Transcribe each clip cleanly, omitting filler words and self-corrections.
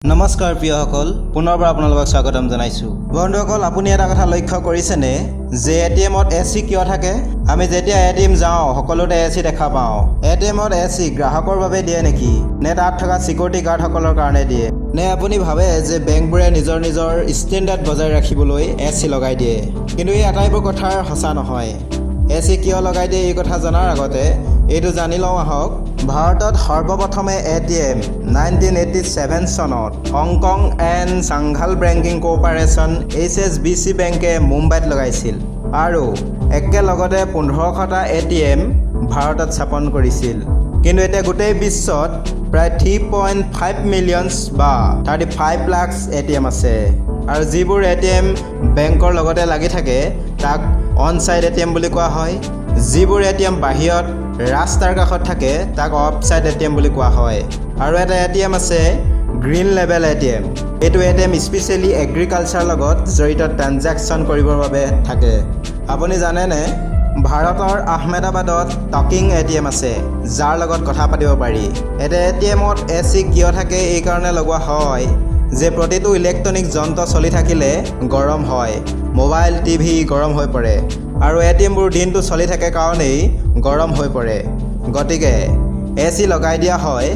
নমস্কাৰ প্ৰিয়সকল, পুনৰবাৰ আপোনালোকক স্বাগতম জনাইছোঁ। বন্ধুসকল, আপুনি এটা কথা লক্ষ্য কৰিছেনে যে এ টি এমত এ চি কিয় থাকে? আমি যেতিয়া এ টি এম যাওঁ, সকলোতে এ চি দেখা পাওঁ। এ টি এমত এ চি গ্ৰাহকৰ বাবে দিয়ে নেকি, নে তাত থকা ছিকিউৰিটি গাৰ্ডসকলৰ কাৰণে দিয়ে? নে আপুনি ভাবে যে বেংকবোৰে নিজৰ নিজৰ ষ্টেণ্ডাৰ্ড বজাই ৰাখিবলৈ এ চি লগাই দিয়ে? কিন্তু এই আটাইবোৰ কথাৰ সঁচা নহয়। এ চি কিয় লগাই দিয়ে, এই কথা জনাৰ আগতে এইটো জানি লওঁ আহক। ভাৰতত সৰ্বপ্ৰথমে এ টি এম 1987 চনত Hong Kong and Shanghai banking corporation, H S B C বেংকে মুম্বাইত লগাইছিল আৰু একেলগতে 1500টা এ টি এম ভাৰতত স্থাপন কৰিছিল। কিন্তু এতিয়া গোটেই বিশ্বত প্ৰায় 3.5 মিলিয়নছ বা 35 লাখছ এ টি এম আছে আৰু যিবোৰ এ টি এম বেংকৰ লগতে লাগি থাকে, তাক on side A T M বুলি কোৱা হয়। যিবোৰ এ টি এম বাহিৰত ৰাস্তাৰ কাষত থাকে, তাক off side A T M বুলি কোৱা হয়। আৰু এটা এ টি এম আছে, green label A T M. এইটো A T M specially agriculture লগত জড়িত ট্ৰেনজেকশ্যন কৰিবৰ বাবে থাকে। আপুনি জানেনে, ভাৰতৰ আহমেদাবাদত টকিং এ টি এম আছে, যাৰ লগত কথা পাতিব পাৰি? এতিয়া এ টি এমত এ চি কিয় থাকে? এই কাৰণে লগোৱা হয় যে প্ৰতিটো ইলেক্ট্ৰনিক যন্ত্ৰ চলি থাকিলে গৰম হয়। মোবাইল, টিভি গৰম হৈ পৰে আৰু এ টি এমবোৰ দিনটো চলি থাকে কাৰণেই গৰম হৈ পৰে। গতিকে এ চি লগাই দিয়া হয়,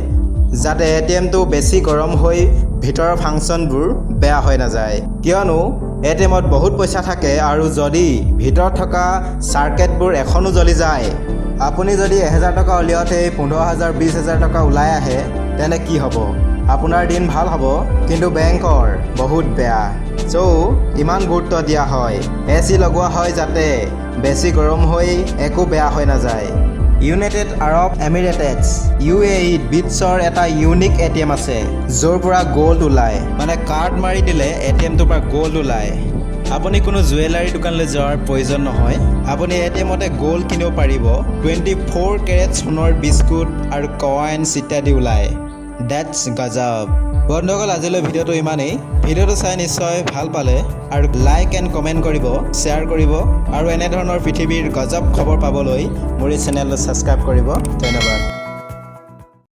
যাতে এ টি এমটো বেছি গৰম হৈ ভিতৰৰ ফাংচনবোৰ বেয়া হৈ নাযায়। কিয়নো এ টি এমত বহুত পইচা থাকে আৰু যদি ভিতৰত থকা চাৰ্কেটবোৰ এখনো জ্বলি যায়, আপুনি যদি 1000 টকা উলিয়াওঁতেই 15,000, 20,000 টকা ওলাই আহে, তেনে কি হ'ব? আপোনাৰ দিন ভাল হ'ব, কিন্তু বেংকৰ বহুত বেয়া। চ' ইমান গুৰুত্ব দিয়া হয়, এ চি লগোৱা হয়, যাতে বেছি গৰম হৈ একো বেয়া হৈ নাযায়। United Arab emirates, U A ইত বিটছৰ এটা ইউনিক এ টি এম আছে, য'ৰ পৰা গ'ল্ড ওলায়। মানে কাৰ্ড মাৰি দিলে এ টি এমটোৰ পৰা গ'ল্ড ওলায়। আপুনি কোনো জুৱেলাৰী দোকানলৈ যোৱাৰ প্ৰয়োজন নহয়, আপুনি এ টি এমতে গ'ল্ড কিনিব পাৰিব। 24 কেৰেট সোণৰ বিস্কুট আৰু কইনছ ইত্যাদি ওলায়। That's গজব। বন্ধুসকল, আজিলৈ ভিডিঅ'টো ইমানেই। ভিডিঅ'টো চাই নিশ্চয় ভাল পালে আৰু লাইক এণ্ড কমেণ্ট কৰিব, শ্বেয়াৰ কৰিব আৰু এনেধৰণৰ পৃথিৱীৰ গজব খবৰ পাবলৈ মোৰ এই চেনেলটো ছাবস্ক্ৰাইব কৰিব। ধন্যবাদ।